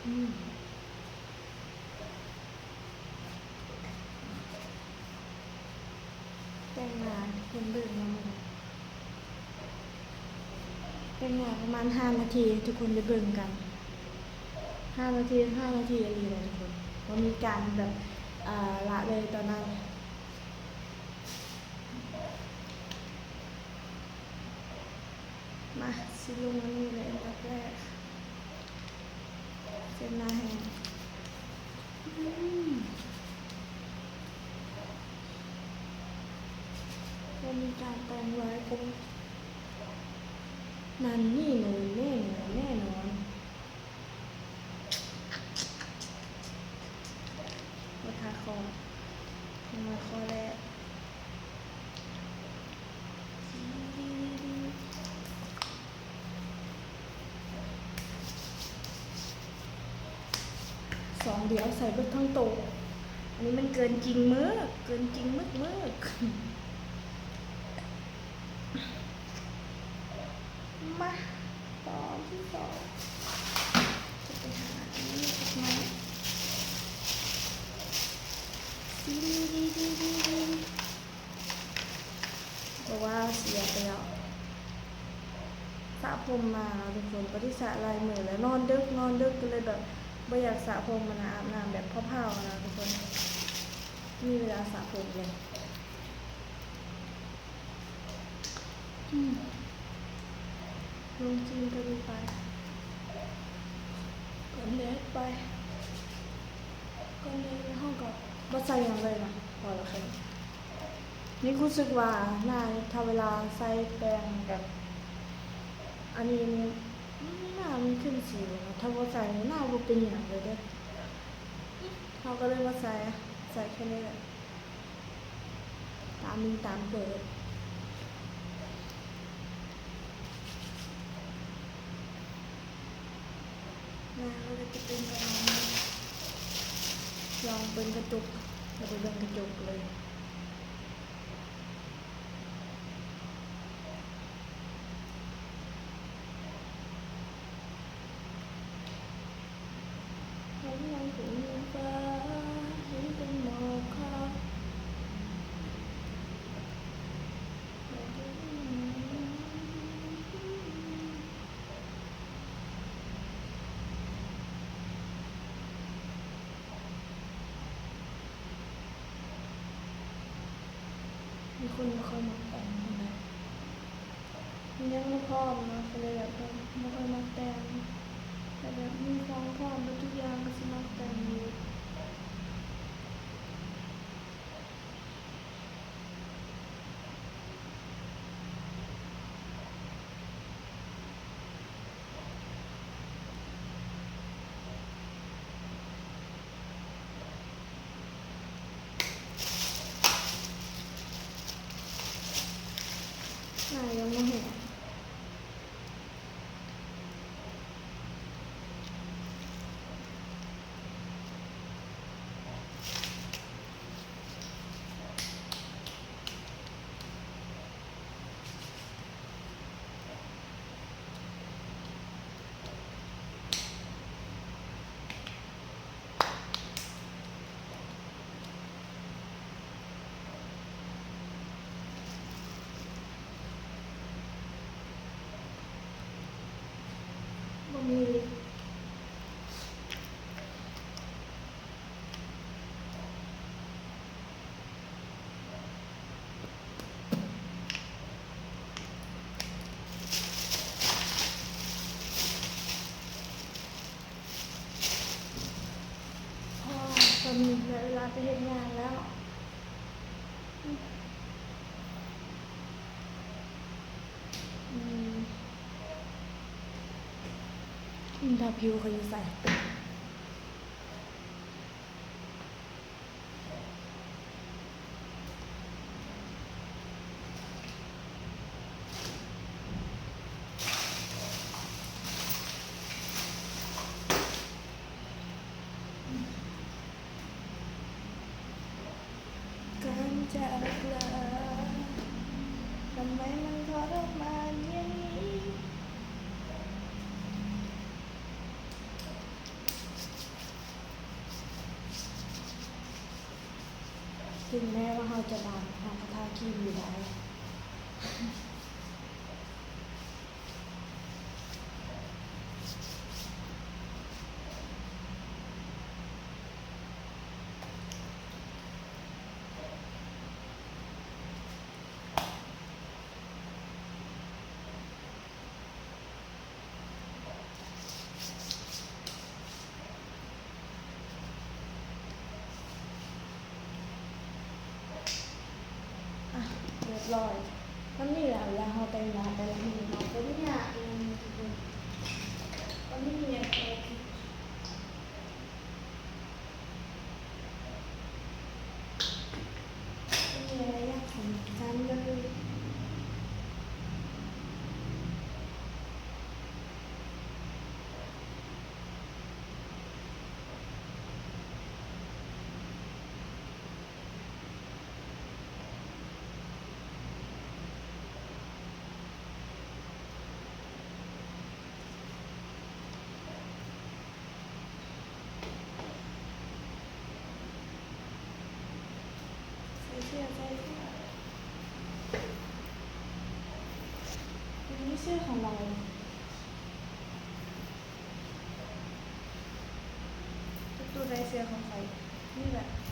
ອືມ ແຕ່ງໜ້າໃຫ້ທຸກຄົນເບິ່ງເນາະ ມື້ນີ້ແຕ່ງໜ້າປະມານຫ້ານາທີ ໃຫ້ທຸກຄົນໄດ້ເບິ່ງກັນ ຫ້ານາທີ ຫ້ານາທີອີ່ຫຼີແຫຼະທຸກຄົນ ບໍ່ມີການແບບ ເອີ ລະເລີຍຕອນນັ້ນ. ມາ ຊິລົງອັນນີ້ເລີຍ ອັນດັບແລກ ເຊັດໜ້າແຫ້ງ ອືມ ບໍ່ມີການແຕ່ງຫຼາຍຜົມ ນັ້ນນີ້ເນີນແນ່ນອນ ແນ່ນອນ. ບໍ່ທາຄໍ ຍັງມາຂໍ້ແລກ ສອງດຽວໃສ່ເບິດທັງໂຕ ອັນນີ້ມັນເກີນຈິງເມີກ ເກີນຈິງເມີກໆ. ມາ ຕອນທີສອງ ຈະໄປຫາອັນນີ້ເຮັດໃໝ່ ເພາະວ່າເສຍໄປແລ້ວ ສະຜົມມາເນາະທຸກຄົນ ບໍ່ໄດ້ສະຫຼາຍມື້ແລ້ວ ນອນດຶກ ນອນດຶກ ກໍເລີຍແບບບໍ່ຢາກສະຜົມຫັ້ນນະ ອາບນ້ຳແບບພ້າວໆຫັ້ນນະທຸກຄົນ ມີເວລາສະຜົມເລີຍ. ອືມ ລົງຄຣີມໂຕນີ້ໄປ ກັນແດດໄປ ກັນແດດ ແລ້ວເຮົາກໍບໍ່ໃສ່ຫຍັງເລີຍນະ ພໍແລ້ວ ແຄ່ນີ້. ນີ້ຮູ້ສຶກວ່າໜ້ານີ້ ຖ້າເວລາໃສ່ແປ້ງແບບອັນນີ້ນີ້ ໜ້າມັນຂຶ້ນສີເລີຍນະ ຖ້າບໍ່ໃສ່ນີ້ ໜ້າບໍ່ເປັນຫຍັງເລີຍເດີ້ ເຮົາກໍເລີຍບໍ່ໃສ່ ໃສ່ແຄ່ນີ້ແຫຼະ. ຕາມມີຕາມເກີດ ໜ້າເຮົາກໍຈະເປັນປະມານນີ້ ລອງເບິ່ງກະຈົກ ບໍ່ໄດ້ເບິ່ງກະຈົກເລີຍ. ເຫັນຫຍັງຂຶ້ນຟ້າ ເຫັນແຕ່ໝອກຄາວ ມີຄົນບໍ່ຄ່ອຍມັກແຕ່ງປານໃດ ມັນຍັງບໍ່ພ້ອມເນາະ ກໍເລີຍແບບ ເອີ ບໍ່ຄ່ອຍມັກແຕ່ງ ແຕ່ແບບມີຂອງພ້ອມເບິດທຸກຢ່າງກໍຊິມັກແຕ່ງຢູ່. ໜ້າຍັງບໍ່ແຫ້ງ ບໍ່ມີລິບ. ພໍ ຕອນນີ້ໄດ້ເວລາໄປເຮັດງານແລ້ວ. ອືມ ດາພິວເຂົາຢູ່ໃສ? ການຈາກລາ ທຳໄມມັນທໍລະມານຢ່າງນີ້? ເຖິງແມ້ວ່າເຮົາຈະດຳ ເຮົາກໍທາຄຣີມຢູ່ໄດ້. ອ່ະ ຮຽບຮ້ອຍ. ສ່ຳນີ້ແຫຼະ ເວລາເຮົາແຕ່ງໜ້າແຕ່ລະມື້ເນາະ ບໍ່ມີຫຍັງ ອືມ ທຸກຄົນ ບໍ່ມີຫຍັງ. ໃສ່ເສື້ອ ໃສ່ເສື້ອ ນີ້ເສື້ອຂອງລາວ. ຕູ້ໄດ້ເສື້ອຂອງຂ້ອຍນີ້ແຫຼະ.